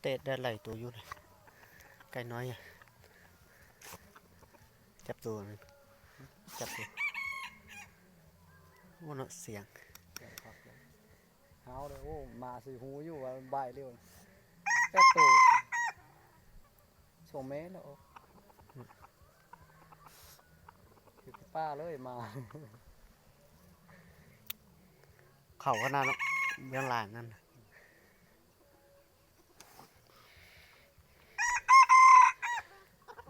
ຕະໄດ້ຫຼາຍໂຕຢູ່ນະ ໄກ່ນ້ອຍ ຈັບໂຕ ຈັບໂຕ ໂອ້ເນາະ ສຽງ ຫາວເດ້. ໂອ້ ໝາຊິຮູ້ຢູ່ວ່າບາຍເລັວ ແປດໂຕ ສອງແມ່ແລ້ວອອກ ຄືປ່າເລີຍໝາ ເຂົ້າຂະໜາດເນາະ ເບື້ອງຫຼັງນັ້ນ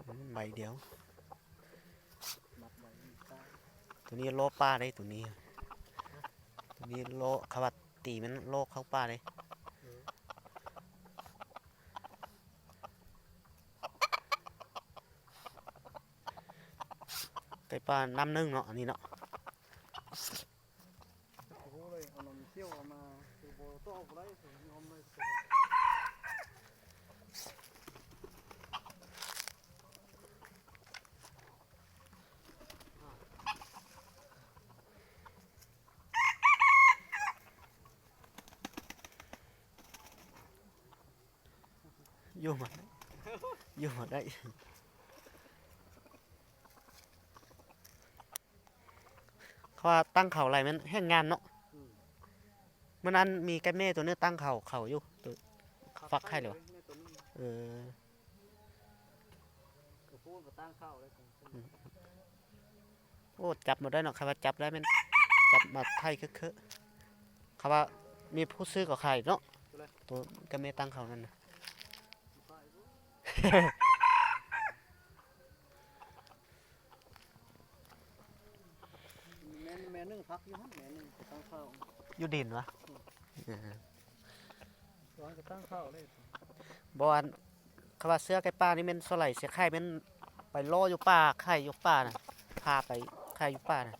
ອືມ ໃບດຽວ ໂຕນີ້ລໍປ່າເດ້ ໂຕນີ້ ໂຕນີ້ລໍ ເຂົາວ່າຕີມັນລໍເຂົ້າປ່າເດ້ ໄກ່ປ່ານ້ຳໜຶ່ງເນາະ ອັນນີ້ເນາະ. ຢູ່ມາ ຢູ່ມາໄດ້ ເຂົາວ່າຕັ້ງເຂົ້າໄລ່ແມ່ນແຮງງາມເນາະ ອືມ ມື້ນັ້ນມີໄກ່ແມ່ໂຕໜຶ່ງຕັ້ງເຂົ້າ ເຂົ້າຢູ່ ໂຕຟັກໄຂ່ເລີຍຫວາ ແມ່ໂຕໜຶ່ງ ເອີ ກະປູນກະຕັ້ງເຂົ້າເລີຍ ອືມ. ໂອ້ ຈັບບໍ່ໄດ້ເນາະ ຄັນວ່າຈັບໄດ້ແມ່ນຈັບມາໄຖເຄີໆ ຄັນວ່າມີຜູ້ຊື້ກໍຂາຍເນາະ ໂຕກະແມ່ຕັ້ງເຂົ້ານັ້ນນະ ແມ່ ແມ່ໜຶ່ງພັກຢູ່ຫັ້ນ ແມ່ໜຶ່ງກະຕັ້ງເຂົ້າ ຢູ່ດິນຫວາ ອືມ ເອີ ກະຕັ້ງເຂົ້າເລີຍ ບໍ່ ອັນ ຄຳວ່າເຊື້ອໄກ່ປ່ານີ້ແມ່ນສ່ວນຫຼາຍຊິຂາຍແມ່ນໄປລໍຢູ່ປ່າ ຂາຍຢູ່ປ່ານະ ພາໄປຂາຍຢູ່ປ່ານະ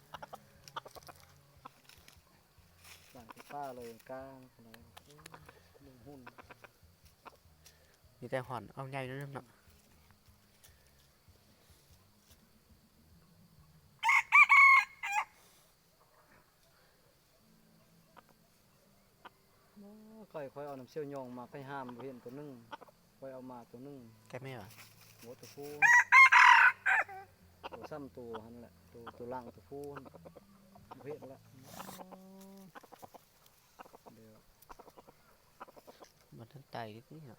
ຫຼາຍໄກ່ປ່າເລີຍກ້ານ ມີແຕ່ຫອນເອົາໃຫຍ່ໜ້ອຍໜຶ່ງເນາະ. ໂອ້ ໄກ່ຂ້ອຍເອົານ້ຳເຊວຍ່ອງມາ ໄກ່ຫ້າມບໍ່ເຫັນໂຕໜຶ່ງ ຂ້ອຍເອົາມາໂຕໜຶ່ງ ແກ້ແມ່ຫວາ ໂອ້ ໂຕຜູ້ ໂຕຊ້ຳໂຕຫັ້ນແຫຼະ ໂຕ ໂຕຫຼັງໂຕຜູ້ຫັ້ນ ບໍ່ເຫັນລະ ດຽວ ມັນທັນໄຕເດ້ເນາະ.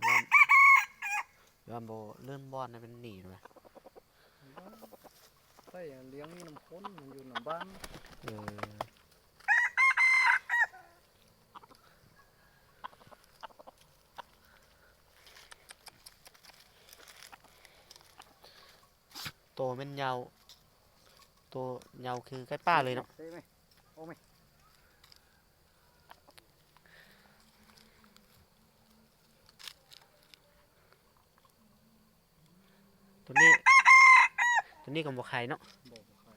ຢ້ານ ຢ້ານບໍ່ເລື່ອນບ່ອນໃຫ້ມັນໜີນະ ໄປລ້ຽງຢູ່ນຳຄົນ ມັນຢູ່ນຳບ້ານ ເອີ ໂຕແມ່ນຍາວ ໂຕຍາວຄືໄກ່ປ່າເລີຍເນາະ ເຕະໄໝ ໂອ້ ໂຕນີ້ ໂຕນີ້ກໍບໍ່ໄຂ່ເນາະ ບໍ່ ບໍ່ໄຂ່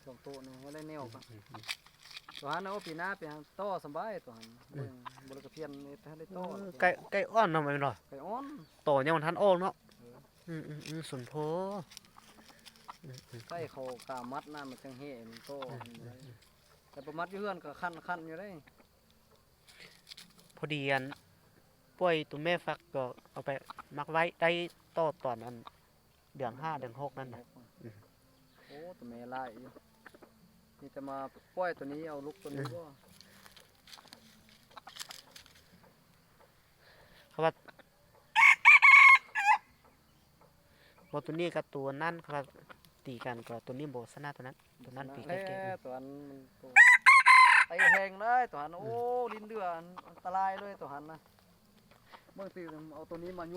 ສອງໂຕນີ້ໃຫ້ໄດ້ແນວ ອືມ ໂຕຫັ້ນ ໂອ້ ປີໜ້າໄປຫາຕໍ່ສະບາຍໂຕຫັ້ນ ອືມ ເບິ່ງ ບໍ່ໄດ້ກະພຽນນີ້ ໄດ້ຕໍ່ ເອີ ໄກ່ ໄກ່ອ່ອນເນາະ ແມ່ນບໍ່ ໄກ່ອ່ອນ ຕໍ່ຍັງບໍ່ທັນອອກເນາະ ເອີ ອືມໆໆ ສົມໂພ ອືມໆ ໄກ່ເຂົາກາມັດນະ ມັນຈັ່ງແຮ່ມັນຕໍ່ ອືມໆ ແຕ່ບໍ່ມັດຢູ່ເຮືອນກໍຄັນ ຄັນຢູ່ເດ້. ພໍດີອັນປ່ອຍໂຕແມ່ຟັກກໍເອົາໄປໝັກໄວ້ ໄດ້ຕໍ່ຕອນອັນເດືອນຫ້າເດືອນຫົກນັ້ນນະ ອືມ ໂອ້ ໂຕແມ່ຫຼາຍຢູ່ ມີແຕ່ມາປ່ອຍໂຕນີ້ ເອົາລູກໂຕນີ້ບໍ່ ເຂົາວ່າ ບໍ່ ໂຕນີ້ກັບໂຕນັ້ນ ຄັນວ່າຕີກັນກໍໂຕນີ້ບໍ່ຊະນະໂຕນັ້ນ ໂຕນັ້ນຕີໄກ່ເກັ່ງ ແລ້ວໂຕນັ້ນມັນໂຕໄຕແຮງເລີຍໂຕຫັ້ນ ອືມ ໂອ້ ລິ້ນເດືອ ອັນຕະລາຍເລີຍໂຕຫັ້ນນະ ເບິ່ງຕິ ເອົາໂຕນີ້ມາຍ